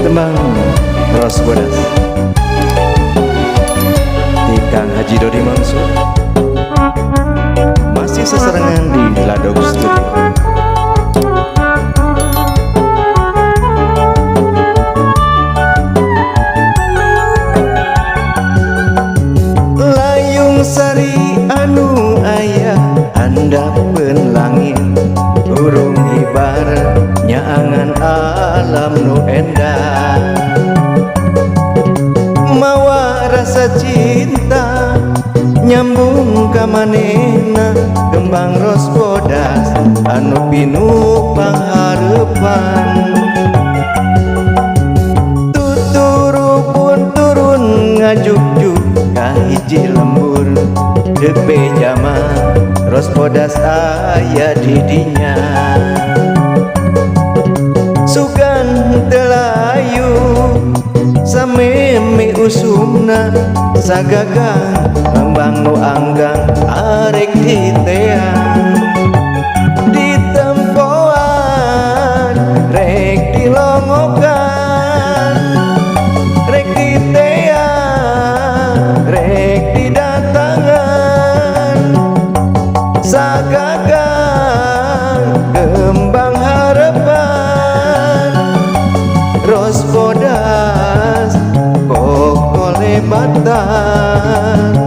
Tembang Ros Bodas di Kang Haji Dodi Mansur, masih seserangan di Ladog Studio. Layung sari anu aya handapeun langit, urung hibar nyaangan alam nu endah, mawa rasa cinta nyambung ka manehna. Kembang ros bodas anu pinuh panghareupan, tuturupun turun ngajugjug ka hiji lembur. Ceuk beja mah ros bodas aya di dinya, sugan teu layu sameme usumna, sagagang kembang nu anggang arek diteang. Ditempoan rek dilongokan, rek diteang rek didatangan, sagagang kembang harapan. Ros bodas kokolebatan,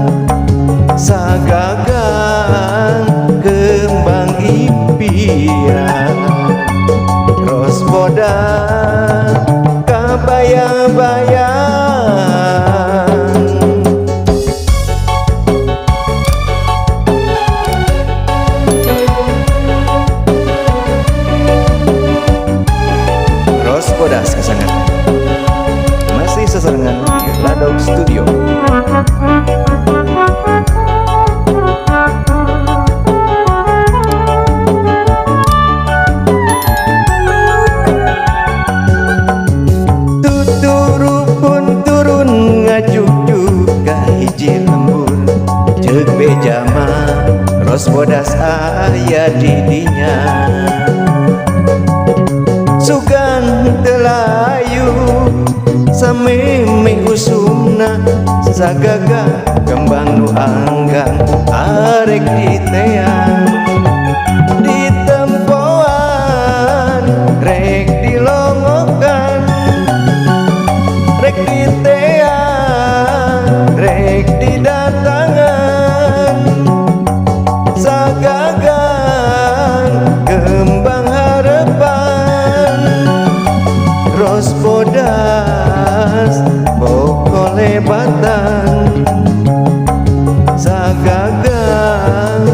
sagagang kembang impian. Ros bodas kabayang-bayang. Ros Bodas kesangan masih seserengan di Ladog Studio. Tuturupun turun ngajugjug ka hiji lembur. Ceuk beja mah ros bodas aya di dinya, sugan teu layu sameme usumna, sagaga kembang nu anggang arek diteang. Ditempoan rek dilongokan, rek diteang rek didatangan, sagagang kembang harapan. Ros bodas kokolebatan, sagagang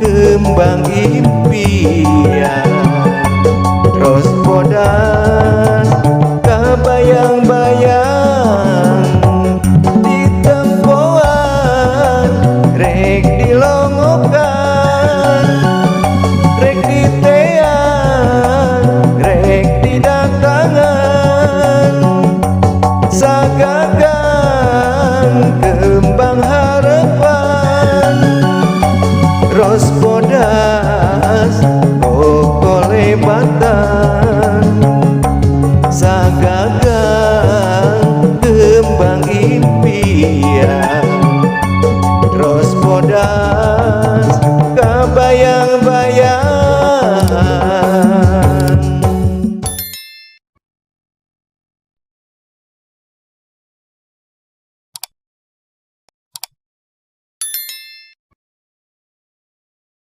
kembang impian. Ros bodas kabayang-bayang, ditempoan rek dilongokan, rek diteang rek didatangan, sagagang kembang